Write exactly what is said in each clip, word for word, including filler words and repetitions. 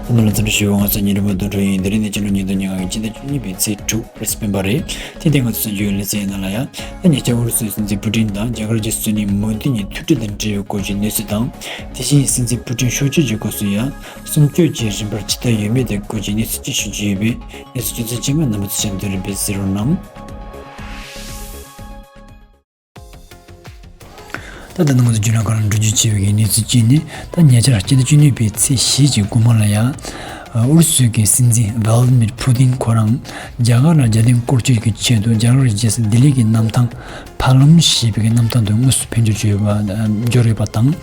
རྣམ་པ་ལ་འཚམས་འདྲི་ཞུ། ང་ཚོ་ཉིན་རེ་མ་དོན་གྲུབ་ཡིན། དེ་རིང་ནི་ཕྱི་ལོ་ཉིས་སྟོང་ཉི་ཤུ་རྩ་བཞི་ཕྱི་ཟླ་བཅུ་གཉིས་པའི་ཚེས་དྲུག་རེས་སྤེན་པ་རེད། དེ་དེ་ང་ཚོ་གསར་འགྱུར་ལེ་ཚན་ནང་ལ་ཡ། ད་ཉེ་ཆར་ཨུ་རུ་སུའི་སྲིད་འཛིན་པུ་ཏིན་དང་རྒྱ་གར་གྱི་སྲིད་བློན་མོ་དི་གཉིས་ཐུག་འཕྲད་དང་འབྲེལ་བའི་སྐོར་གྱི་གནས་ཚུལ་དང་། དེ་བཞིན་སྲིད་འཛིན་པུ་ཏིན་ཤོག་ཆོས་ཀྱི་སྐབས་སུ་ཡ་གསུང་ཆོས་ཀྱི་རིམ་པར་ཇི་ལྟར་ཡོད་མེད་དེ་སྐོར་གྱི་གནས་ཚུལ་ཅིག་ཞུ་རྒྱུ་ཡོད་པས། གནས་ཚུལ་ཆ་ཚང་རྗེས་མ་རྣམ་པ་ཚོ་ཞལ་འདོན་རིམ་པས་གཟིགས་རོགས་གནང་། ད་ལྟ་ང་ཚོ་བརྒྱུད་ལམ་ཁག་ལ་འགྲོ་རྒྱུ་བྱས་པའི་གནས་ཚུལ་གཅིག་ནི། ད་ཉེ་ཆར་སྤྱི་ཟླ་བཅུ་གཉིས་པའི་ཚེས་བཞི་གི་དགོང་མོ་ལ་ཡ། ཨུ་རུ་སུའི་གི་སྲིད་འཛིན་ཝ་ལ་ཌི་མིར་ཕུ་ཏིན་ཁོ་རང་རྒྱ་གར་ལ་རྒྱལ་དོན་སྐོར་སྐྱོད་ཀྱི་ཆེད་དུ་རྒྱ་གར་གྱི་རྒྱལ་ས་ལྡི་ལི་གི་གནམ་ཐང་ཕ་ལམ་ཞེས་པའི་གནམ་ཐང་དུ་དངོས་སུ་ཕེབས་འབྱོར་བྱས་ཡོད་པ་འབྱོར་ཡོད་པ་དང་།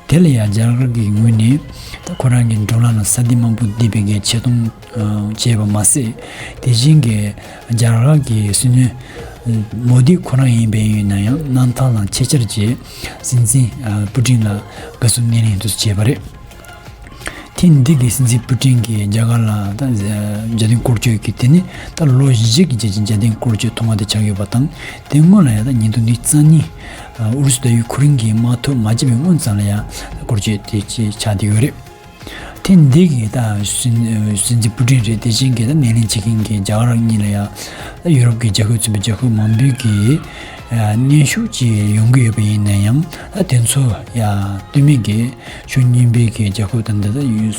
དེ་ལ་ཡང་རྒྱ་གར་གྱི་ངོས་ནས་ད་ཁོ་རང་གི་འགྲོ་ལམ་ལ་ས་འདི་མང་པོ་བསྡད་པའི་གི་ཆེ་མཐོང་བྱས་པ་མ་ཟད། དེ་བཞིན་གྱི་རྒྱ་གར་གྱི་སྲིད་བློན་མོ་དི་ཁོ་རང་ཡིན་པའི་ཡིན་ན་ཡང་གནམ་ཐང་ལ་ཆེད་བཅར་གྱིས་སྲིད་འཛིན་པུ་ཏིན་ལ་དགའ་བསུ་སྣེ་ལེན་དུ་བྱས་པ་རེད། ཐེངས་འདི་གི་སྲིད་འཛིན་པུ་ཏིན་གྱིས་རྒྱ་གར་ལ་ད་རྒྱལ་དོན་སྐོར་སྐྱོད་ཀྱི་དེ་ནི་ད་ལོ་བཞི་གི་རྗེས་ཀྱི་རྒྱལ་དོན་སྐོར་སྐྱོད་ཐོག་མ་དེ་ཆགས་ཡོད་པ་དང་། དེ་སྔོན་ལ་ཡང་ད་ཉིས་སྟོང་ཉི་ཤུ་རྩ་གཉིས་ཨུ་རུ་སུ་དང་ཡུ་ཁུ་རེན་གྱི་དམག་འཐབ་མ་བྱས་པའི་སྔོན་ཙམ་ལ་ཡང་སྐོར་སྐྱོད་དེ་ཆགས་བསྡད་ཡོད་རེད། ཐེངས་འདི་གི་ད་སྲིད་སྲིད་འཛིན་པུ་ཏིན་རེད། དེ་བཞིན་གྱི་ད་སྣེ་ལེན་བྱེད་མཁན་གྱི་རྒྱ་གར་གཉིས་ལ་ཡང་ད་ཡུ་རོབ་ཀྱི་རྒྱལ་ཁབ་ཚུད་པའི་རྒྱལ་ཁབ་མང་པོའི་གི་སྙན་ཞུ་ཅིག་ཡོང་གི་ཡོད་པ་ཡིན་ན་ཡང་། ད་དེ་ཚོ་ཡང་ལྟོས་མེད་ཀྱི་ཕྱོགས་གཉིས་པོའི་གི་རྒྱལ་ཁབ་དང་འདི་ད་ཡུ་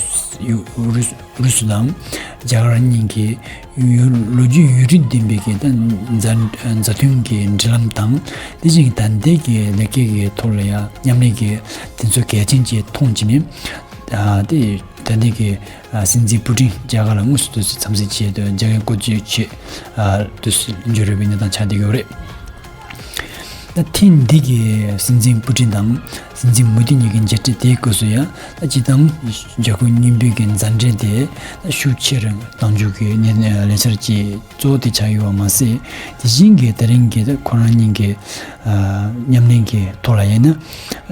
ཡུ་ཨུ་རུ་སུ་ཨུ་རུ་སུ་དང་རྒྱ་གར་གཉིས་ཀྱི་ཡུ་ལོ་རྒྱུས་ཡུན་རིང་ལྡན་པའི་གི་ད་མཛའ་མཛའ་མཐུན་གྱི་འབྲེལ་ལམ་དང་། དེ་བཞིན་ད་ལྟའི་གི་ལས་ཀའི་གི་ཐོག་ལ་ཡང་མཉམ་ལས་ཀྱི་དེ་ཚོ་གལ་ཆེན་གྱི་མཐོང་བྱས་ནས། ཨ་དེ་ད་ལྟའི་གི་ཨ་སྲིད་འཛིན་པུ་ཏིན་རྒྱ་གར་ལ་དངོས་སུ་དུས་སུ་འཚམས་གཟིགས་ཆེད་དུ་རྒྱ་གར་སྐོར་སྐྱོད་ཆེད་ཨ་དུས་སུ་འབྱོར་ཡོད་པའི་གནས་སྟངས་ཆགས་བསྡད་ཡོད་རེད། ད་ཐེངས་འདི་གི་སྲིད་འཛིན་པུ་ཏིན་དང་སྲིད་འཛིན་མོ་དི་གཉིས་ཀྱི་མཇལ་འཕྲད་དེའི་སྐབས་སུ་ཡང་། ད་སྤྱིར་བཏང་རྒྱལ་ཁབ་གཉིས་པོའི་གི་མཛའ་འབྲེལ་དེ་ད་ཤུགས་ཆེ་རུ་གཏང་རྒྱུ་གི་གནས་ལས་འཆར་གྱི་གཙོ་བོ་དེ་ཆགས་ཡོད་པ་མ་ཟད། དེ་བཞིན་གྱི་དེ་རིང་གི་ད་ཁོ་རང་གཉིས་ཀྱི་ཨ་མཉམ་ལས་ཀྱི་ཐོག་ལ་ཡིན་ན།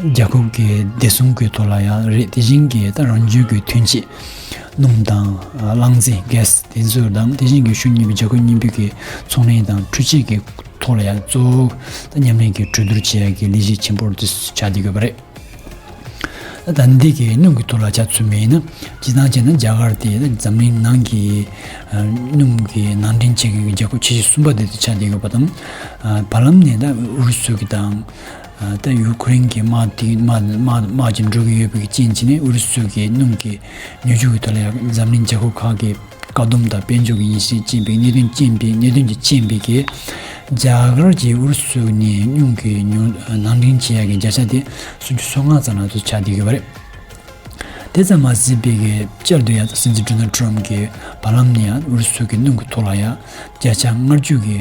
རྒྱལ་ཁབ་ཀྱི་བདེ་སྲུང་གི་ཐོག་ལ་ཡང་རེད། དེ་བཞིན་གྱི་ད་རང་རྒྱུད་ཀྱི་ཐོན་སྐྱེད་སྣུམ་དང་གླང་རྫས་གྷེ་སི་དེ་ཚོ་དང་། དེ་བཞིན་གྱི་ཕྱོགས་གཉིས་པོའི་རྒྱལ་ཁབ་གཉིས་པོའི་གི་ཚོང་ལས་དང་འཕྲུལ་ཆས་ཀྱི་ཐོག་ལ་ཡང་གཙོ་བོ་ད་མཉམ་ལས་ཀྱི་གྲོས་བསྡུར་བྱེད་ཡག་གི་ལས་གཞི་ཆེན་པོ་དེ་ཆགས་བསྡད་ཡོད་པ་རེད། ད་འདི་གི་སྣུམ་གྱི་ཐོག་ལ་ཆ་མཚོན་པ་ཡིན་ན། སྤྱིར་བཏང་བྱས་ན་རྒྱ་གར་དེ་ད་འཛམ་གླིང་ནང་གི་ཨ་སྣུམ་གྱི་ནང་འདྲེན་བྱེད་མཁན་གྱི་རྒྱལ་ཁབ་ཆེ་ཤོས་གསུམ་པ་དེ་དུ་ཆགས་བསྡད་ཡོད་པ་དང་། ཨ་བར་ལམ་ནས་ད་ཨུ་རུ་སུ་གི་དང་། ཨ་ད་ཡུ་ཁུ་རེན་གྱི་དམག་དེ་དམག་དམག་དམག་ཅིག་འགྲོ་གི་ཡོད་པའི་རྐྱེན་གྱིས་ནས། ཨུ་རུ་སུ་གི་སྣུམ་གྱི་ཉོ་རྒྱུ་གི་ཐོག་ལ་ཡང་འཛམ་གླིང་རྒྱལ་ཁབ་ཁག་གི་བཀག་སྡོམ་དང་དཔལ་འབྱོར་གྱི་ཉེས་ཆད་བཅད་པའི་གནད་དོན་རྐྱེན་པས། གནད་དོན་གྱི་རྐྱེན་པས་ཀྱི་རྒྱ་གར་གྱིས་ཨུ་རུ་སུ་ནས་སྣུམ་གྱི་ཉོ་ནང་འདྲེན་བྱེད་ཡག་གི་བརྒྱ་ཆ་དེ་སུམ་ཅུ་སོ་ལྔ་ཙམ་ལ་དུ་ཆགས་བསྡད་ཡོད་པ་རེད། དེ་ཙམ་མ་ཟད་པའི་གི་བསྐྱར་དུ་ཡང་སྲིད་འཛིན་ཌོ་ནལ་ཊམ་གྱིས་བར་ལམ་ནས་ཡང་ཨུ་རུ་སུ་གི་སྣུམ་གྱི་ཐོག་ལ་ཡང་བརྒྱ་ཆ་ལྔ་བཅུ་གི་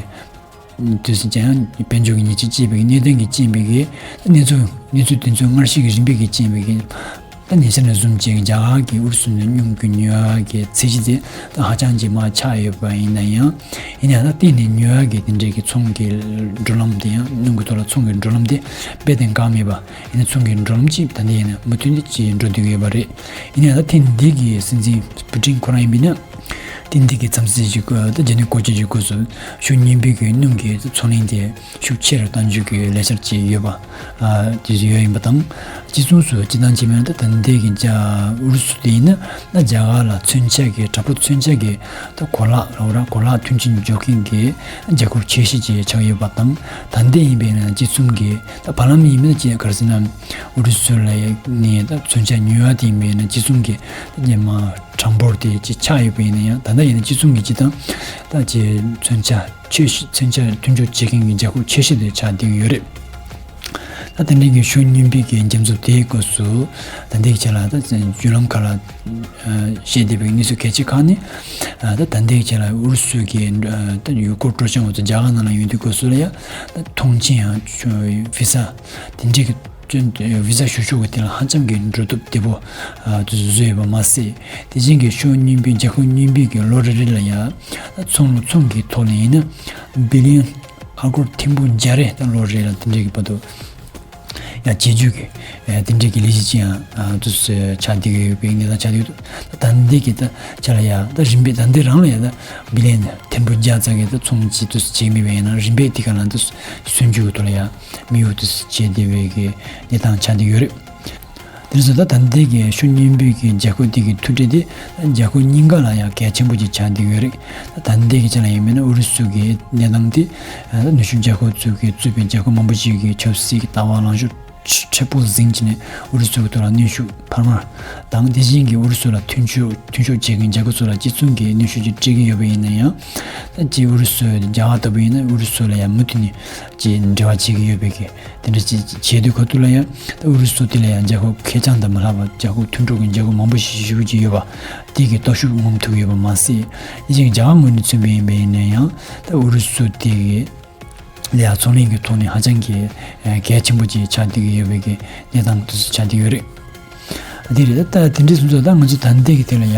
དུས་སུ་ཀྱང་དཔལ་འབྱོར་གྱི་ཉེས་ཆད་བཅད་པའི་གནད་དོན་གྱི་རྐྱེན་པས་ཀྱི་གནས་ཚུལ་གནས་ཚུལ་དེ་ཚོ་སྔར་བཞིན་གྱི་རིམ་པས་ཀྱི་རྐྱེན་པས་ཀྱི། ད་ཉེ་ཆར་ནས་བཟུང་བྱས་རྒྱ་གར་གྱིས་ཨུ་རུ་སུ་ནས་སྣུམ་གྱི་ཉོ་ཡག་གི་ཚད་གཞི་དེ་ད་ཧ་ཅང་གི་མར་ཆག་ཡོད་པ་ཡིན་ན་ཡང་། ཡིན་ཡང་ད་གཏན་ནས་ཉོ་ཡག་གི་དེ་འདྲའི་གི་ཚོང་གི་འགྲོ་ལམ་དེ་ཡང་། སྣུམ་གྱི་ཐོག་ལ་ཚོང་གི་འགྲོ་ལམ་དེ་རྦད་དེ་འགག་མེད་པ། ཡིན་ན་ཚོང་གི་འགྲོ་ལམ་ཅིག་ད་ལྟ་ཡིན་ན་མུ་མཐུད་ནས་ཅིག་འགྲོ་བསྡད་ཀྱི་ཡོད་པ་རེད། ཡིན་ཡང་ད་ཐེངས་འདི་གི་སྲིད་འཛིན་པུ་ཏིན་ཁོ་རང་ཡིན་པས་ན། ཐེངས་འདི་གི་འཚམས་གཟིགས་ཀྱི་སྐོར་ད་རྒྱ་ནག་སྐོར་སྐྱོད་ཀྱི་སྐབས་སུ་ཕྱོགས་གཉིས་པོའི་གི་སྣུམ་གྱི་ཚོང་ལས་དེ་ཤུགས་ཆེ་རུ་གཏང་རྒྱུ་གི་ལས་འཆར་ཅིག་ཡོད་པ། ཨ་དེ་ཡོད་ཡིན་པ་དང་། སྤྱི་མཚུངས་སུ་སྤྱིར་བཏང་བྱས་པ་ཡིན་ན་ད་ལྟའི་གི་རྒྱ་ཨུ་རུ་སུ་དེ་ཡིན་ན། ད་རྒྱ་གར་ལ་མཚོན་ཆ་གི་དྲག་པོ་མཚོན་ཆ་གི་ད་གོ་ལག་ལ་འོ་ར་གོ་ལག་ཐོན་སྐྱེད་འཇོག་མཁན་གྱི་རྒྱལ་ཁབ་ཆེ་ཤོས་ཅིག་ཆགས་ཡོད་པ་དང་། ད་ལྟ་ཡིན་པས་ན་སྤྱི་མཚུངས་ཀྱི་ད་བར་ལམ་ཡིན་པས་ན་ཅིག་ག་རེ་ཟེར་ན། ཨུ་རུ་སུ་ལ་ནས་ད་མཚོན་ཆ་ཉོ་ཡག་དེ་ཡིན་པས་ན་སྤྱི་མཚུངས་ཀྱི་ད་རྗེས་མ་གྲངས་འབོར་དེ་ཅིག་ཆགས་ཡོད་པ་ཡིན་ན་ཡང་། ད་ལྟ་ཡིན་ན་སྤྱི་མཚུངས་ཀྱི་སྤྱིར་བཏང་ད་ཅིག་མཚོན་ཆ་ཆེ་ཤོས་མཚོན་ཆ་མཐུན་སྦྱོར་བྱེད་མཁན་གྱི་རྒྱལ་ཁབ་ཆེ་ཤོས་དེ་ཆགས་བསྡད་ཀྱི་ཡོད་རེད། ད་དེ་འདྲའི་གི་ཕྱོགས་གཉིས་པོའི་གི་འཇམ་རྩུབ་དེའི་སྐབས་སུ། ད་ལྟའི་ཆ་ལ་ད་བརྒྱུད་ལམ་ཁག་ལ་ཨ་བཤད་བསྡད་པའི་གནས་ཚུལ་གལ་ཆེ་ཁག་ནི། ཨ་ད་ད་ལྟའི་ཆ་ལ་ཨུ་རུ་སུ་གི་ཨ་ད་ཡུལ་སྐོར་སྤྲོ་འཆམ་འོག་ཏུ་རྒྱ་གར་ནང་ལ་ཡོང་དུས་སྐབས་སུ་ལ་ཡ། ད་མཐོང་མཆན་ཡང་བི་ཟ་དེ་འདྲའི་གི་བི་ཟ་ཞུ་ཕྱོགས་ཀྱི་དེ་ལ་ཧ་ཅང་གི་འགྲོ་སྟོབས་བདེ་པོ་ཨ་དུ་བཟོས་ཡོད་པ་མ་ཟད། དེ་བཞིན་གྱི་ཕྱོགས་གཉིས་པོའི་རྒྱལ་ཁབ་གཉིས་པོའི་གི་ལོ་རེ་རེ་ལ་ཡ་ཚོང་ལུགས་ཚོང་གི་ཐོག་ནས་ཡིན་ན་བི་ལི་ཡོན་ཨ་སྒོར་ཐེར་འབུམ་བརྒྱ་རེ་ད་ལོ་རེ་ལ་དེ་འདྲའི་གི་བར་དུ་ཡ་བྱེད་རྒྱུ་གི་ཨ་དེ་འདྲའི་གི་ལས་གཞི་ཅིག་ཡང་ཨ་དུ་ཆགས་བསྡད་ཀྱི་ཡོད་པའི་གནས་སྟངས་ཆགས་བསྡད་ཡོད་འདུག་ད་ལྟའི་གི་ད་ཆ་ལ་ཡ་ད་རིམ་པས་ད་ལྟའི་རང་ལ་ཡ་ད་བི་ལི་ཡོན་ཐེར་འབུམ་བརྒྱ་ཙམ་གི་ད་ཚོང་ཅིག་དུ་བྱས་མེད་པ་ཡིན་ན། རིམ་པས་དེ་ག་ལ་དུ་སོན་རྒྱུ་གི་ཐོག་ལ་ཡ་དམིགས་ཡུལ་དུ་བྱས་བསྡད་པའི་གི་གནས་སྟངས་ཆགས་བསྡད་ཡོད་རེད། དེ་ཚོ་ད་ད་ལྟའི་གི་ཤུགས་སྙོམས་པོའི་གི་རྒྱལ་ཁབ་དེ་གི་མཐུན་སྒྲིལ་དེ་རྒྱལ་ཁབ་གཉིས་ཀ་ལ་ཡང་གལ་ཆེན་པོ་ཅིག་ཆགས་བསྡད་ཡོད་རེད། ད་ད་ལྟའི་གི་ཆ་ལ་ཡིན་མིན་ན་ཨུ་རུ་སུ་གི་གནས་སྟངས་དེ་ནུབ་ཕྱོགས་རྒྱལ་ཁབ་ཚོ་གིས་གཙོས་པའི་རྒྱལ་ཁབ་མང་པོ་ཞིག་གི་ཆབ་སྲིད་ཀྱི་ལྟ་བ་ལངས་ཕྱོགས་མཁྲེགས་པོ་འཛིན་བྱས་ནས་ཨུ་རུ་སུ་གི་ཐོག་ལ་གནོན་ཤུགས་འཕར་མ་དང་། དེ་བཞིན་གྱི་ཨུ་རུ་སུ་ལ་མཐུན་ཕྱོགས་མཐུན་ཕྱོགས་བྱེད་མཁན་རྒྱལ་ཁབ་ཚོ་ལ་གཅིག་མཚུངས་ཀྱི་གནོན་ཤུགས་ཅིག་སྤྲད་ཀྱི་ཡོད་པ་ཡིན་ན་ཡང་། ད་ཅིག་ཨུ་རུ་སུ་རྒྱ་གར་ལྟ་བུ་ཡིན་ན་ཨུ་རུ་སུ་ལ་ཡང་མུ་མཐུད་ནས་ཅིག་འབྲེལ་བ་བྱེད་ཀྱི་ཡོད་པའི་གི་དེ་འདྲ་ཅིག་བྱེད་དུས་ཁ་ཐུག་ལ་ཡང་ད་ཨུ་རུ་སུ་དེ་ལ་ཡང་རྒྱལ་ཁབ་ཁེར་རྐྱང་དང་མི་ལྷག་པ་རྒྱལ་ཁབ་མཐུན་གྲོགས་ཀྱི་རྒྱལ་ཁབ་མང་པོ་ཞིག་ཞེ་པོ་ཅིག་ཡོད་པ་དེ་གི་སྟོབས་ཤུགས་ངོམ་ཐུབ་ཀྱི་ཡོད་པ་མ་ཟད། དེ་བཞིན་རྒྱ་གར་ངོས་ནས་མཚོན་པ་ཡིན་པ་ཡིན་ན་ཡང་ད་ཨུ་རུ་སུ་དེ་གི་ལ་ཡང་ཚོང་ལས་ཀྱི་ཐོག་ནས་ཧ་ཅང་གི་ཨ་གལ་ཆེན་པོ་ཅིག་ཆགས་བསྡད་ཀྱི་ཡོད་པའི་གི་གནས་སྟངས་དེ་ཚོ་ཆགས་བསྡད་ཡོད་རེད། དེ་རེད། ད་དེ་འདྲའི་སོང་ཙང་ད་ང་ཚོ་ད་ལྟའི་གི་དེ་ལ་ཡང་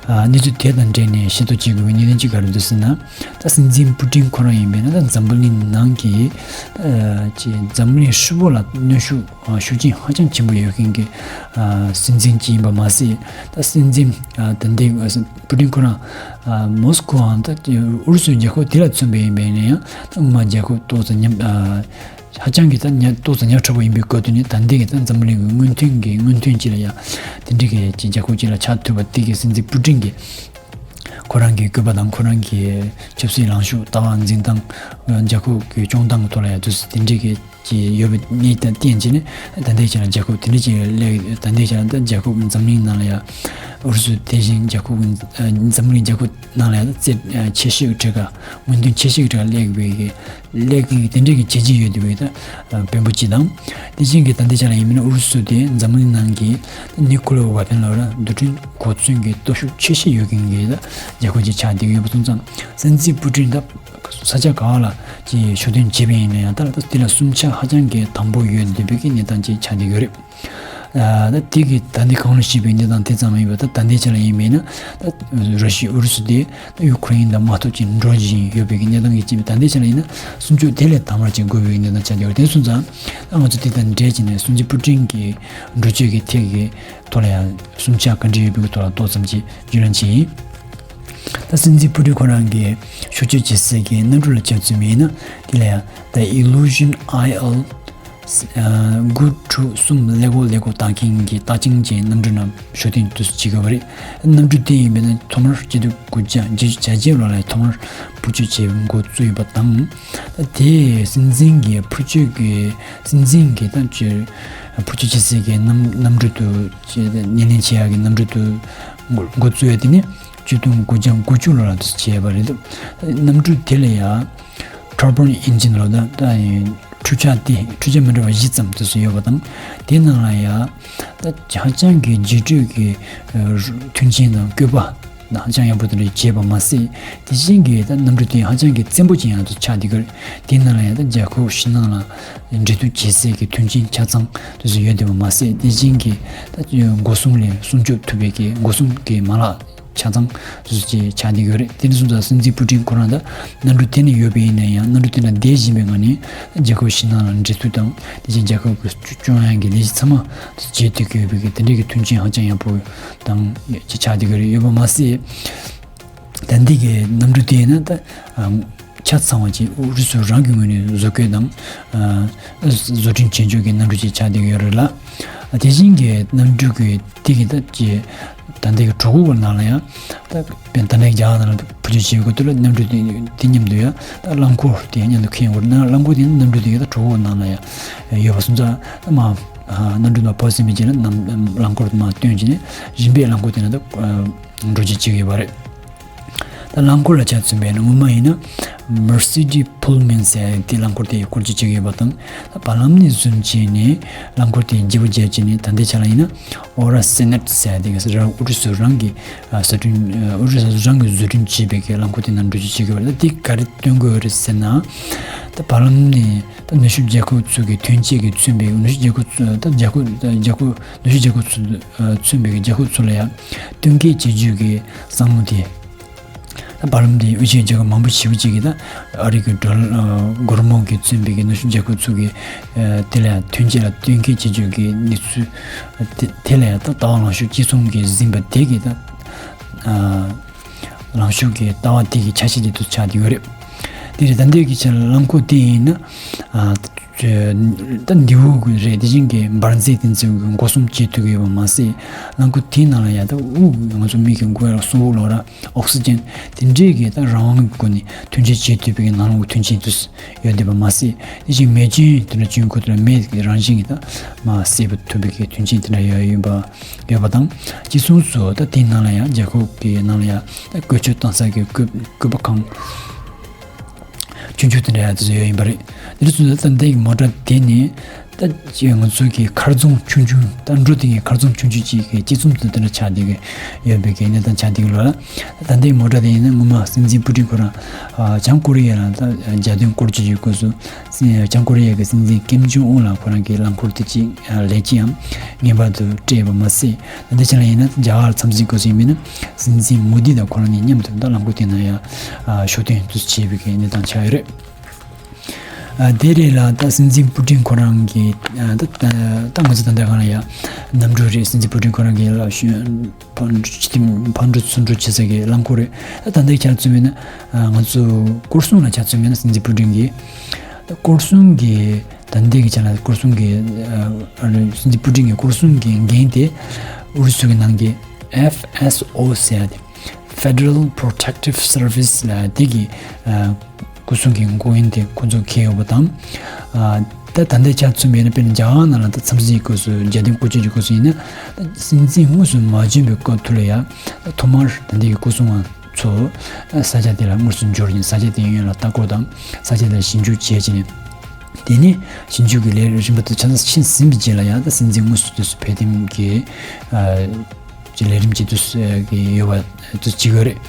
ཨ་གནས་ཚུལ་དེ་དང་འབྲེལ་ནས་ཤེས་རྟོགས་བྱེད་དགོས་པའི་གནད་དོན་གཅིག་ག་རེ་འདུག་ཟེར་ན། ད་སྲིད་འཛིན་པུ་ཏིན་ཁོ་རང་ཡིན་པས་ན་ད་འཛམ་བུ་གླིང་ནང་གི་ཨ་ཅིག་འཛམ་བུ་གླིང་ཧྲིལ་པོ་ལ་གནོན་ཤུགས་ཨ་ཤུགས་རྐྱེན་ཧ་ཅང་ཆེན་པོ་ཡོད་མཁན་གྱི་ཨ་སྲིད་འཛིན་གཅིག་ཡིན་པ་མ་ཟད། ད་སྲིད་འཛིན་ཨ་ད་ལྟའི་ཨ་སྲིད་པུ་ཏིན་ཁོ་རང་ཨ་མོ་སི་ཁོའང་ད་ཨུ་རུ་སུའི་རྒྱལ་ཁབ་དེ་ལ་མཚོན་པ་ཡིན་པས་ན་ཡང་ད་སྔོན་མ་རྒྱལ་ཁབ་ཏོག་ཙམ་ཉམ་ཨ་ཧ་ཅང་གི་ད་ཉ་ཏོག་ཙམ་ཉག་ཕྲ་པོ་ཡིན་པའི་སྐབས་དེ་ནས་ད་ལྟའི་གི་ད་འཛམ་བུ་གླིང་གི་སྔོན་ཐོན་གྱི་སྔོན་ཐོན་ཅིག་ལ་ཡང་དེ་འདྲའི་གི་ཅིག་རྒྱལ་ཁབ་ཅིག་ལ་ཆགས་ཐུབ་པ་དེ་གི་སྲིད་འཛིན་པུ་ཏིན་གྱི་ཁོ་རང་གི་བཀོད་པ་དང་ཁོ་རང་གི་ཆབ་སྲིད་ལངས་ཕྱོགས་ལྟ་བ་འཛིན་སྟངས་རྒྱལ་ཁབ་ཀྱི་སྐྱོང་སྟངས་ཀྱི་ཐོག་ལ་ཡང་དུས་སུ་དེ་འདྲའི་གི་ཅིག་ཡོད་པའི་གནས་སྟངས་བསྟན་བྱས་ནས་ད་ལྟའི་ཆ་ལ་རྒྱལ་ཁབ་དེ་འདྲ་ཅིག་སླེབས། ད་ལྟའི་ཆ་ལ་ད་རྒྱལ་ཁབ་འཛམ་གླིང་ནང་ལ་ཡང་ཨུ་རུ་སུ་དེ་བཞིན་རྒྱལ་ཁབ་འཛམ་གླིང་རྒྱལ་ཁབ་ནང་ལ་ཡང་རྩེ་ཆེ་ཤོས་ཀྱི་གྲས་ཀ་སྔོན་ཐོན་ཆེ་ཤོས་ཀྱི་གྲས་ཀ་སླེབས་པའི་གི་ལས་ཀྱི་དེ་འདྲའི་གི་བྱས་རྗེས་ཡོད་བསྡད་པའི་ད་དཔོན་པོ་གཅིག་དང་། དེ་བཞིན་གྱི་ད་ལྟའི་ཆ་ལ་ཡིན་མིན་ཨུ་རུ་སུ་དེ་འཛམ་གླིང་ནང་གི་ད་ནིའུ་ཀི་ལི་ཡར་ཝེ་པན་ལབ་ར་རྡུལ་ཕྲན་གོ་མཚོན་གྱི་སྟོབས་ཤུགས་ཆེ་ཤོས་ཡོད་མཁན་གྱི་ད་རྒྱལ་ཁབ་ཅིག་ཆགས་བསྡད་ཡོད་པ་སོང་ཙང་། སྲིད་འཛིན་པུ་ཏིན་ད་ས་ཆ་ག་བ་ལ་ཅིག་ཕྱོགས་སྟོན་བྱས་པ་ཡིན་ན་ཡང་ད་ལ་ད་དེ་ལ་སུམ་ཆ་ཧ་ཅང་གི་དམ་པོ་ཡོད་བསྡད་པའི་གི་གནས་སྟངས་ཅིག་ཆགས་བསྡད་ཡོད་རེད། ཨ་ད་དེ་གི་ད་ལྟའི་གོང་ལ་ཞུས་པའི་གནས་སྟངས་དེ་ཙམ་ཡིན་པ་ད་ད་ལྟའི་ཆ་ལ་ཡིན་མིན་ན་ད་ར་ཤི་ཡ་ཨུ་རུ་སུ་དེ་ད་ཡུ་ཁུ་རེན་དང་དམག་འཐབ་ཅིག་འགྲོ་བཞིན་ཡོད་པའི་གི་གནས་སྟངས་ཀྱི་ཅིག་ད་ལྟའི་ཆ་ལ་ཡིན་ན་སུམ་ཅུ་དེ་ལས་དམ་པོ་ཅིག་དགོས་པའི་གནས་སྟངས་ཆགས་ཡོད་རེད། དེ་སོང་ཙང་ད་ང་ཚོ་དེ་དང་འབྲེལ་བྱས་ནས་སྲིད་འཛིན་པུ་ཏིན་གྱི་འགྲོ་སྤྱོད་ཀྱི་ཐད་ཀྱི་ཐོག་ལ་ཡང་སུམ་ཆ་ག་འདྲ་ཡོད་པའི་ཐོག་ལ་ཏོག་ཙམ་ཅིག་བརྒྱུད་ལམ་བྱས་ཡིན། ད་སྲིད་འཛིན་པུ་ཏིན་ཁོ་རང་གིས་ཕྱོགས་བསྐྱོད་བྱེད་སའི་གི་གནམ་གྲུ་ལ་ཆ་མཚོན་པ་ཡིན་ན་དེ་ལ་ཡང་ད་Ilyushin I L དགུ་དྲུག་གསུམ་ཀླད་ཀོར་ཀླད་ཀོར་བཏང་མཁན་གྱི་རྟགས་ཅན་གྱི་གནམ་གྲུ་རྣམས་ཕྱོགས་སྟོན་དུ་བྱེད་དགོས་པ་རེད། གནམ་གྲུ་དེ་ཡིན་པས་ན་ཐོག་མར་སྐྱེ་སྟོབས་དགུ་བརྒྱ་བརྒྱད་ཅུ་གྱ་བརྒྱད་ལོ་ལ་ཐོག་མར་འཕུར་སྐྱོད་བྱེད་འགོ་བཙུགས་ཡོད་པ་དང་། དེ་སྲིད་འཛིན་གྱི་འཕུར་སྐྱོད་ཀྱི་སྲིད་འཛིན་གྱི་ད་ཅིག་འཕུར་སྐྱོད་བྱེད་སའི་གི་གནམ་གནམ་གྲུ་དུ་ཉེར་ལེན་བྱེད་ཡག་གི་གནམ་གྲུ་དུ་འགོ་འགོ་བཙུགས་ཡ་དེ་ནི་ཆིག་སྟོང་དགུ་བརྒྱ་དགུ་བཅུ་ལོ་ལ་དུ་བྱས་པ་རེད། གནམ་གྲུ་དེ་ལ་ཡ་Turbine Engine ལོ་ད་ད་འཕྲུལ་ཆས་དེ་འཕྲུལ་ཆས་མི་འདྲ་བ་བཞི་ཙམ་དུ་སུ་ཡོད་པ་དང་། དེ་ནང་ལ་ཡ་ད་ཧ་ཅང་གི་རྒྱས་སྤྲོས་ཀྱི་མཐུན་རྐྱེན་དང་བཀོད་པ། ཧ་ཅང་ཡག་པོ་དེ་འདྲ་བྱས་པ་མ་ཟད། དེ་བཞིན་གྱི་ད་གནམ་གྲུ་དེ་ཧ་ཅང་གི་བཙན་པོ་ཅན་ཡང་དུ་ཆགས་བསྡད་ཀྱི་རེད། དེ་ནང་ལ་ཡང་ད་རྒྱལ་ཁབ་ཕྱི་ནང་ལ་འབྲེལ་གཏུག་བྱེད་སའི་གི་མཐུན་རྐྱེན་ཆ་ཚང་དེ་ཚོ་ཡོད་བསྡད་པ་མ་ཟད། དེ་བཞིན་གྱི་ད་སྒོ་གསུམ་ལ་སྲུང་སྐྱོབ་ཐུབ་པའི་གི་སྒོ་གསུམ་གྱི་མ་ལག་ཆ་ཚང་དེ་ཚོ་ཅིག་ཆགས་བསྡད་ཀྱི་ཡོད་རེད། དེ་འདྲ་སོང་ཙང་སྲིད་འཛིན་པུ་ཏིན་ཁོ་རང་ད་གནམ་གྲུ་དེ་ནས་ཡོད་པ་ཡིན་ན་ཡང་གནམ་གྲུ་དེ་ནས་བསྡད་བཞིན་པའི་ངང་ནས་རྒྱལ་ཁབ་ཕྱི་ནང་ལ་འབྲེལ་གཏུག་དང་དེ་བཞིན་རྒྱལ་ཁབ་ཀྱི་སྐྱོང་ཡག་གི་ལས་གཞི་ཚང་མ་དེ་བྱེད་ཐུབ་ཀྱི་ཡོད་པའི་གི་དེ་འདྲའི་གི་མཐུན་རྐྱེན་ཧ་ཅང་ཡག་པོ། དང་ཆ་ཆགས་བསྡད་ཀྱི་རེད། ཡོད་པ་མ་ཟད། ད་འདི་གི་གནམ་གྲུ་དེ་ཡིན་ན་ད་ཨ་ཆ་ཚང་བ་ཅིག་ཨུ་རུ་སུ་རང་གི་ངོས་ནས་བཟོ་བཀོད་དང་ཨ་བཟོ་སྐྲུན་བྱེད་ཕྱོགས་ཀྱི་གནམ་གྲུ་ཅིག་ཆགས་བསྡད་ཀྱི་ཡོད་རེད་ལ། དེ་བཞིན་གྱི་གནམ་གྲུ་གི་དེ་གི་ད་ཅི་ད་འདི་གི་གྲོད་ཁོག་གི་ནང་ལ་ཡང་ད་དཔེར་ན་ད་ནས་རྒྱ་གར་ནང་ལ་བུ་ཆུ་བྱེད་དགོས་དུས་ལ་གནམ་གྲུ་དེ་དེ་མཉམ་དུ་ཡང་ད་རླངས་འཁོར་དེ་མཉམ་དུ་འཁྱེར་ཡོང་དགོས་རེད། ན་རླངས་འཁོར་དེ་ནི་གནམ་གྲུ་དེ་གི་ད་གྲོད་ཁོག་གི་ནང་ལ་ཡང་ཡོད་པ་སོང་ཙང་ད་མ་གནམ་གྲུ་ནང་ཕོག་ཟིན་པའི་རྗེས་ལ་གནམ་རླངས་འཁོར་དེ་མར་བཏོན་བྱས་ནས་རིམ་པས་རླངས་འཁོར་དེ་ནང་ད་འགྲོ་སྐྱོད་བྱེད་ཀྱི་ཡོད་པ་རེད། ད་རླངས་འཁོར་ལ་ཆ་མཚོན་པའི་ནི་སྔོན་མ་ཡིན་ན་Mercedes Pullman ཟེར་ཡ་དེ་རླངས་འཁོར་དེ་སྐོར་སྐྱོད་བྱེད་ཀྱི་ཡོད་པ་དང་། ད་བར་ལམ་ནས་བཟུང་བྱས་ནས་རླངས་འཁོར་དེ་བརྗེ་པོ་བརྒྱབ་བྱས་ནས་ད་ལྟའི་ཆ་ལ་ཡིན་ན་Aura Senet ཟེར་ཡ་དེ་ག་ས་ར་ཨུ་རུ་སུ་རང་གི་ཨ་ས་ཁྲོན་ཨུ་རུ་སུ་རང་གི་བཟོ་སྐྲུན་བྱས་པའི་གི་རླངས་འཁོར་དེ་ནང་འགྲོ་སྐྱོད་བྱེད་ཀྱི་ཡོད་པ་རེད། ད་དེ་ག་རེ་སྟོན་དགོས་རེད་ཟེར་ན། ད་བར་ལམ་ནས་ད་ནུབ་ཕྱོགས་རྒྱལ་ཁབ་ཚོ་གི་ཐོན་སྐྱེད་ཀྱིས་མཚོན་པའི་ནུབ་ཕྱོགས་རྒྱལ་ཁབ་ཚོ་ད་རྒྱལ་ཁབ་རྒྱལ་ཁབ་ནུབ་ཕྱོགས་རྒྱལ་ཁབ་ཚོ་མཚོན་པའི་རྒྱལ་ཁབ་ཚོ་ལ་ཡང་གཏན་འཁེལ་བྱེད་རྒྱུ་གི་བསམ་བློ་དེ། ད་བར་ལམ་དེ་དབུས་ཆེན་རྒྱལ་ཁབ་མང་པོ་ཞེ་པོ་ཅིག་གིས་ད་ཨ་རི་གི་ཌོ་ལར་སྒོར་མོ་གིས་མཚོན་པའི་གི་ནུབ་ཕྱོགས་རྒྱལ་ཁབ་ཚོ་གི་དེ་ལ་ཡང་ཐོན་སྐྱེད་ལ་གཏན་འཁེལ་བྱེད་རྒྱུ་གི་གནས་ཚུལ་དེ་དེ་ལ་ཡང་ད་ལྟ་བ་ལངས་ཕྱོགས་གཅིག་མཚུངས་ཀྱིས་ཟིན་པ་དེ་གིས་ད། ལངས་ཕྱོགས་ཀྱི་ལྟ་བ་དེ་གི་ཆ་ཤས་དེ་དུ་ཆགས་བསྡད་ཡོད་རེད། དེ་རེད། ད་འདི་གི་ཆ་ལ་རླངས་འཁོར་དེ་ཡིན་ན། ཨ། ད་མདེའུ་རེད། དེ་བཞིན་གྱི་འབར་རྫས་དེ་ཚོ་གི་འགོག་སྲུང་བྱེད་ཐུབ་ཀྱི་ཡོད་པ་མ་ཟད། རླངས་འཁོར་དེའི་ནང་ལ་ཡང་ད་དབུགས་ང་ཚོ་མི་གི་འགུལ་བ་ལ་གསོ་བ་ལོ་ར་ཨོག་སི་ཇན་དེ་འདྲའི་གི་ད་རང་དབང་གི་སྒོ་ནས་མཐུན་རྐྱེན་བྱེད་ཐུབ་པའི་ནང་ལོགས་ཀྱི་མཐུན་རྐྱེན་དུ་ཡོད་བསྡད་པ་མ་ཟད། དེ་བཞིན་མེ་སྐྱོན་དེ་འདྲ་བྱུང་ཁུལ་དུ་ལ་མེ་གི་རང་བཞིན་གྱི་ད་མ་སེལ་བ་ཐུབ་པའི་གི་མཐུན་རྐྱེན་དེ་འདྲ་ཡོད་ཡིན་པ་ཡོད་པ་དང་། གཅིག་མཚུངས་སུ་ད་དེའི་ནང་ལ་ཡང་རྒྱལ་ཁབ་ཀྱི་ནང་ལ་ཡང་ད་བཀོལ་སྤྱོད་གཏོང་ས་གི་སྐུད་སྐུད་པ་ཁང་ཆུང་ཆུང་དེ་འདྲ་ཡང་དེ་ཚོ་ཡོད་ཡིན་པ་རེད། དེ་འདྲ་སོང་ཙང་ད་ལྟའི་མོ་ཊ་དེ་ནི་ད་ང་ཚོ་གི་མཁར་རྫོང་ཆུང་ཆུང་ད་འབྲོག་སྡེ་གི་མཁར་རྫོང་ཆུང་ཆུང་གཅིག་གི་དཔྱད་རྩོམ་དུ་དེ་འདྲ་ཆགས་བསྡད་ཀྱི་ཡོད་པའི་གི་གནས་སྟངས་ཆགས་བསྡད་ཀྱི་ལོ་ལ། ད་ལྟའི་མོ་ཊ་དེ་ཡིན་ན་སྔོན་མ་སྲིད་འཛིན་པུ་ཏིན་ཁོ་རང་བྱང་ཀོ་རི་ཡ་ལ་ད་རྒྱལ་དོན་སྐོར་སྐྱོད་ཀྱི་སྐབས་སུ་བྱང་ཀོ་རི་ཡ་གི་སྲིད་འཛིན་ཀིམ་ཇོང་ཨུན་ལ་ཁོ་རང་གི་རླངས་འཁོར་དེ་གཅིག་ལེགས་ཀྱི་ཡང་ངེས་པར་དུ་སྤྲད་པ་མ་ཟད། འདི་ཆ་ལ་ཡིན་ན་རྒྱ་གར་འཚམས་གཟིགས་སྐབས་སུ་ཡིན་མིན་ན་སྲིད་འཛིན་མོ་དི་དང་ཁོ་རང་གཉིས་མཉམ་དུ་ད་རླངས་འཁོར་དེ་ནང་ཡང་ཕྱོགས་སྟོན་དུ་བྱས་པའི་གི་གནས་སྟངས་ཆགས་ཡོད་རེད། ཨ་དེ་རེད་ལ་ད་སྲིད་འཛིན་པུ་ཏིན་ཁོ་རང་གི་ཨ་ད་ད་ད་ང་ཚོ་ད་ལྟ་གང་ལ་ཡ་གནམ་གྲུ་རེད། སྲིད་འཛིན་པུ་ཏིན་ཁོ་རང་གི་ལ་ཕར་འགྲོ་ཚུར་འགྲོ་བྱེད་ས་གི་རླངས་འཁོར་རེད། ད་ད་ལྟའི་ཆར་ཚུད་མིན་ན་ང་ཚོ་སྐོར་སྲུང་ལ་ཆ་ཚུད་མིན་ན་སྲིད་འཛིན་པུ་ཏིན་གི་སྐོར་སྲུང་གི་ད་ལྟའི་གི་ཆ་ལ་སྐོར་སྲུང་གི་ཨ་སྲིད་འཛིན་པུ་ཏིན་གི་སྐོར་སྲུང་གི་འགན་དེ་ཨུ་རུ་སུ་གི་ནང་གི་ཨེཕ་ཨེས་ཨོ་ཟེར་ཡ་དེ། Federal Protective Service ལ་དེ་གི་ཨ་སྐོར་སྲུང་གི་འགན་དེ་ཁོ་ཚོ་འཁྱེར་ཡོད་པ་དང་། ཨ་ད་ད་ལྟའི་ཆར་ཚུད་མིན་ན་དཔེར་ན་རྒྱ་གར་ནང་ལ་ད་འཚམས་གཟིགས་སྐབས་སུ་རྒྱལ་དོན་སྐོར་སྐྱོད་ཀྱི་སྐབས་སུ་ཡིན་ན་ད་སྲིད་འཛིན་དངོས་སུ་མ་བྱོན་པའི་སྐབས་ཐོག་ལ་ཡ་ཐོག་མར་ད་ལྟའི་གི་སྐོར་སྲུང་བ་ཚོ་ས་ཆ་དེ་ལ་དངོས་སུ་འབྱོར་ནས་ས་ཆ་དེ་གཡོན་ལ་ལྟ་སྐོར་དང་ས་ཆ་དེ་ལ་ཞིབ་འཇུག་བྱས་བྱས་ནས། དེ་ནས་ཞིབ་འཇུག་གི་ལས་རིམ་པ་དེ་ཆ་ཚང་ཕྱིན་ཟིན་པའི་རྗེས་ལ་ཡང་ད་སྲིད་འཛིན་དངོས་སུ་དུས་སུ་ཕེབས་ཐེངས་ཀྱི་ཨ་ཀྱི་ལས་རིམ་གྱི་དུས་སུ་གི་ཡོད་པ་དུས་གཅིག་ཡོད་རེད།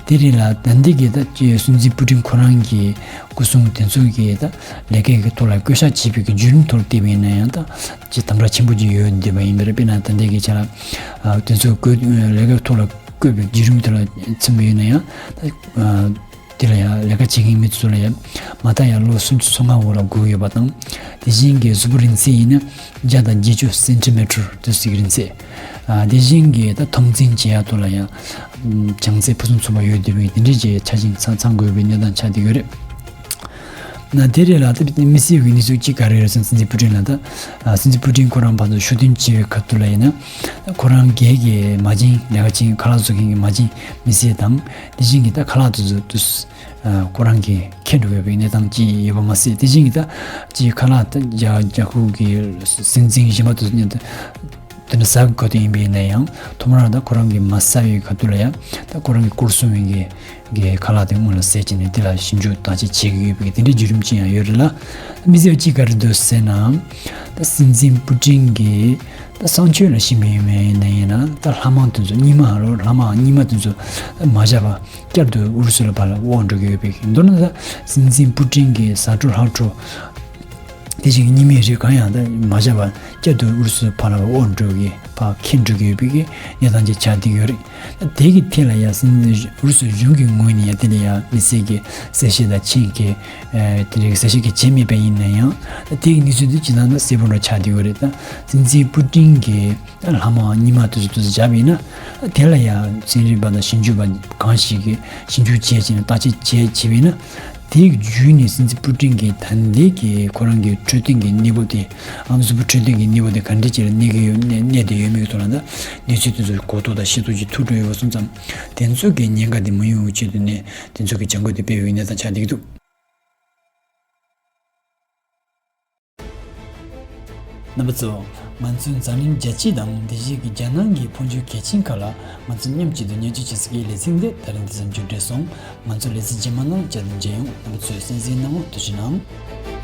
དེ་རིང་ལ་ད་འདི་གི་ད་ཀྱི་སྲིད་འཛིན་པུ་ཏིན་ཁོ་རང་གི་སྐུ་སྲུང་དེ་ཚོ་གི་ད་ལས་ཀའི་གི་ཐོག་ལ་བསྐོ་བཞག་བྱས་པའི་གི་བརྒྱུད་རིམ་ཐོག་ལ་བལྟས་པ་ཡིན་ན་ཡང་ད་ཀྱི་དམ་དྲག་ཆེན་པོ་ཅིག་ཡོད་འདུག་པ་ཡིན་པ་རེད། དཔེར་ན་ད་འདི་གི་ཆ་ལ་ཨ་དེ་ཚོ་བསྐོས་ལས་ཀའི་ཐོག་ལ་བསྐོས་པའི་བརྒྱུད་རིམ་དེ་ལ་མཚོན་པ་ཡིན་ན་ཡང་ད་ཨ། དེ་ལ་ཡང་ལས་ཀ་བྱེད་མཁན་མི་ཚོ་ལ་ཡང་མ་མཐའ་ཡང་ལོ་སུམ་ཅུ་སོ་ལྔ་འོག་ལ་སྒུག་ཡོད་པ་དང་། དེ་བཞིན་གྱི་གཟུགས་པོ་རིང་ཚད་ཡིན་ན་བརྒྱ་དང་བརྒྱད་ཅུ་སེན་ཊི་མི་ཊར་དུ་ཟིག་རིང་ཚད། ཨ་དེ་བཞིན་གྱི་ད་འཐབ་འཛིང་བྱེད་ཡག་ཐོག་ལ་ཡང་བྱང་ཚད་ཕུན་སུམ་ཚོགས་པ་ཡོད་བསྡད་པའི་དེ་འདྲའི་ཅིག་ཆ་ཤིང་ཚང་ཚང་དགོས་པའི་གནས་སྟངས་ཆགས་བསྡད་ཡོད་རེད། ན་དེ་རེད་ལ་ད་དམིགས་བསལ་གྱི་གནས་ཚུལ་གཅིག་ག་རེ་རེད་ཟེར་ན་སྲིད་འཛིན་པུ་ཏིན་ལ་ད་ཨ་སྲིད་འཛིན་པུ་ཏིན་ཁོ་རང་ཕར་ཚུར་ཕྱོགས་སྟོན་བྱེད་པའི་ཁ་ཐུག་ལ་ཡིན་ན་ཁོ་རང་སྒེར་གྱི་མ་བྱན་ལས་ཀ་བྱེད་མཁན་ཁ་ལག་བཟོ་མཁན་གྱི་མ་བྱན་མི་སེར་དང་། དེ་བཞིན་གྱི་ད་ཁ་ལག་དེ་ཚོ་དུས་ཁོ་རང་གིས་ཁྱེར་འགྲོ་དགོས་པའི་གནས་སྟངས་ཅིག་ཡོད་པ་མ་ཟད། དེ་བཞིན་གྱི་ད་ཅིག་ཁ་ལག་ད་རྒྱ་རྒྱ་ཁུལ་གྱི་སྲིད་འཛིན་གཞན་པ་དེ་ཚོ་ཉིད་དུ་དེ་འདྲ་ཟ་དགོས་ཁ་ཐུག་ཡིན་པ་ཡིན་ན་ཡང་ཐོག་མར་ད་ཁོ་རང་གིས་མ་ཟ་བའི་ཁ་ཐུག་ལ་ཡང་ད་ཁོ་རང་གི་སྐོར་སྲུང་བའི་གི་གི་ཁ་ལག་དེ་སྔོན་ལ་ཟས་བྱས་ནས་དེ་ལ་ཞིབ་འཇུག་བརྟག་དཔྱད་བྱེད་ཀྱི་ཡོད་པའི་དེ་འདྲའི་བརྒྱུད་རིམ་ཅིག་ཡང་ཡོད་རེད་ལ། མི་ཟེར་བ་ཅིག་ག་རེ་འདུག་ཟེར་ན། ད་སྲིད་འཛིན་པུ་ཏིན་གྱིས་ད་གསང་སྤྱོད་ལ་ཕྱིན་པ་ཡིན་ན་ཡིན་ན་ད་ལྷ་དམག་དེ་ཚོ་རྙིང་མ་ཧ་ལོ་ལྷ་དམག་རྙིང་མ་དེ་ཚོ་མ་བཞག་པ་བསྐྱར་དུ་ཨུ་རུ་སུ་ལ་ཕར་ལ་དབོར་འགྲོ་གི་ཡོད་པའི་མདོར་ན་ད་སྲིད་འཛིན་པུ་ཏིན་གྱི་ཟ་འཕྲོ་ལྷག་འཕྲོ་དེ་བཞིན་གྱི་རྙིང་མའི་རིགས་གང་ཡང་ད་མ་བཞག་པ་བསྐྱར་དུ་ཨུ་རུ་སུ་ཕར་ལ་དབོར་འགྲོ་གི་ཕར་འཁྱེར་འགྲོ་གི་ཡོད་པའི་གནས་སྟངས་ཅིག་ཆགས་བསྡད་ཡོད་རེད། དེ་གི་ཐད་ལ་ཡང་སྲིད་འཛིན་ཨུ་རུ་སུ་གཞུང་གི་ངོས་ནས་ཡང་དེ་ལ་ཡང་མི་སེར་གྱི་གསལ་བཤད་དང་ཆེད་ཀྱི་ཨ་དེ་འདྲའི་གསལ་བཤད་ཀྱི་བྱེད་མེད་པ་ཡིན་ན་ཡང་དེ་གི་གནས་ཚུལ་དེ་ཇི་ལྟར་ན་གསལ་པོ་འདྲ་ཆགས་བསྡད་ཡོད་རེད། ད་སྲིད་འཛིན་པུ་ཏིན་གྱི་ལྷ་དམག་རྙིང་མ་དེ་ཚོ་དེ་ཚོ་བཞག་པ་ཡིན་ན་དེ་ལ་ཡང་ཚན་རིག་པ་དང་ཞིབ་འཇུག་པ་གང་ཞིག་གིས་ཞིབ་འཇུག་བྱས་བྱས་ནས་བརྟག་དཔྱད་བྱས་བྱས་པ་ཡིན་ན། དེའི་བརྒྱུད་ནས་སྲིད་འཛིན་པུ་ཏིན་གྱིས་ད་ལྟའི་གི་ཁོ་རང་གི་འཕྲོད་བསྟེན་གྱི་གནས་བབ་དེ་ཨམ་གཟུགས་པོ་འཕྲོད་བསྟེན་གྱི་གནས་བབ་དེ་ག་འདྲ་ཅིག་ལ་གནས་ཀྱི་ཡོད་གནས་གནས་བསྡད་ཡོད་མེད་ཀྱི་ཐོག་ལ་ད་གནས་ཚུལ་དེ་ཚོ་གོ་རྟོགས་དང་ཤེས་རྟོགས་ཀྱི་ཐུགས་སྤྲོ་ཡོད་པ་སོང་ཙང་དེ་ཚོ་གི་ཉེན་ཁ་དེ་མི་ཡོང་བའི་ཆེད་དུ་ནས་དེ་ཚོ་གི་བྱ་འགུལ་དེ་སྤེལ་བའི་གནས་སྟངས་ཆགས་བསྡད་ཀྱི་འདུག་རྣམ་པ་ཚོ། ང་ཚོའི་འཛམ་གླིང་རྒྱལ་སྤྱི་དང་དེ་བཞིན་གྱི་རྒྱལ་ནང་གི་འཕོ་འགྱུར་གལ་ཆེན་ཁག་ལ་ང་ཚོ་མཉམ་གཅིག་ཏུ་ཉན་སྤྱོད་བྱེད་ས་གི་ལེ་ཚན་འདི་ད་རིང་འདི་ཙམ་མཇུག་བསྒྲིལ་སོང་། ང་ཚོ་ལེ་ཚན་རྗེས་མ་ནང་བསྐྱར་དུ་མཇལ་ཡོང་། རྣམ་པ་ཚོས་གསན་གཟིགས་གནང་བར་ཐུགས་རྗེ་གནང་།